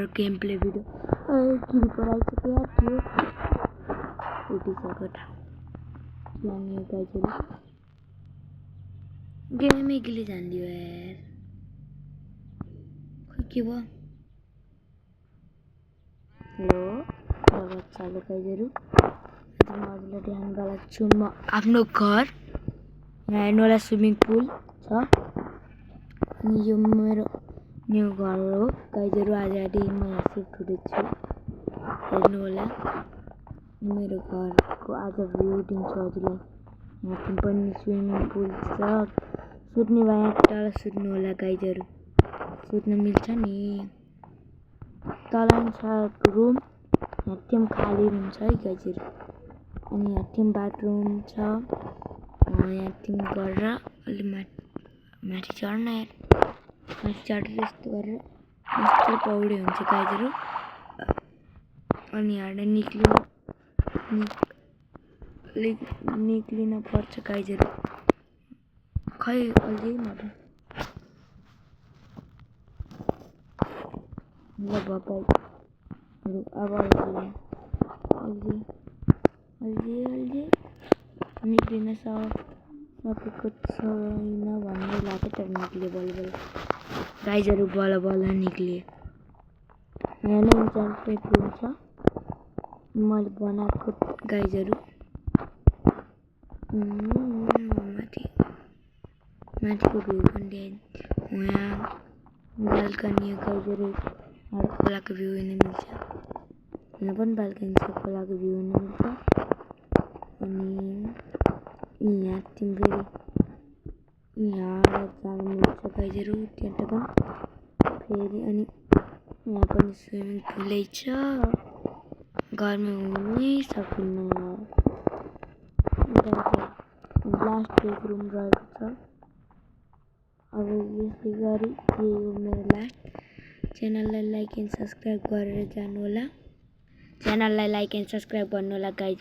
मेरो game play video creeper आइसक्यो यार त्यो उठिसक्यो लाने गाइजहरु गेमै गिली जान्दियो यार खोइ के भयो हेलो चालु गाइजहरु आज म हजुरलाई देखाउनवाला छु म आफ्नो घर यहाँ हेर्नु होला स्विमिङ पुल छ अनि यो मेरो न्यू घर हो गाइजहरु आज म यहाँ शिफ्ट हुँदैछु हेर्नु होला मेरो घरको आज भ्यू दिन्छु हजुरलाई यहाँ पनि स्विमिङ पुल छ सुत्ने भए तल सुत्नु होला गाइजहरु सुत्न मिल्छ नि तल छ रुम यहाँ पनि खाली रुम छ है गाइजहरु अनि यहाँ पनि बाथरुम छ यहाँ पनि गरेर अलि माथि चढ्न यार माथि चढेर यस्तो गरेर यस्तो पौडी हुन्छ गाइजहरु अनि यहाँ निक्लिन पर्छ गाइजहरु खै अलि मात्र ल बाबाइ अब अलि निक्लिन सकेको छैन भन्ने लाग्यो तर निक्लियो बल्ल गाइजहरु बल्ल निक्लियो यहाँ नै इन्टरनेट रुम छ मैले बनाएको गाइजहरु माथिको भ्यू पनि देखाइ यहाँ बाल्कनी गाइजहरु खोलाको भ्यू हेर्न मिल्छ यहाँ पनि बाल्कनी छ खोलाको भ्यू हेर्न मिल्छ अनि यहाँ तिम्रो यहाँ जानु मिल्छ गाइजहरु त्यहाँ पनि फेरि अनि यहाँ पनि स्विमिङ पुलै छ घरमा हुनै सकिन्न लास्ट एक रुम रहेको छ अब यसै गरी यो मेरो लास्ट च्यानललाई लाइक एन्ड सब्स्क्राइब गरेर जानु होला च्यानललाई लाइक एन्ड सब्स्क्राइब गर्नु होला गाइज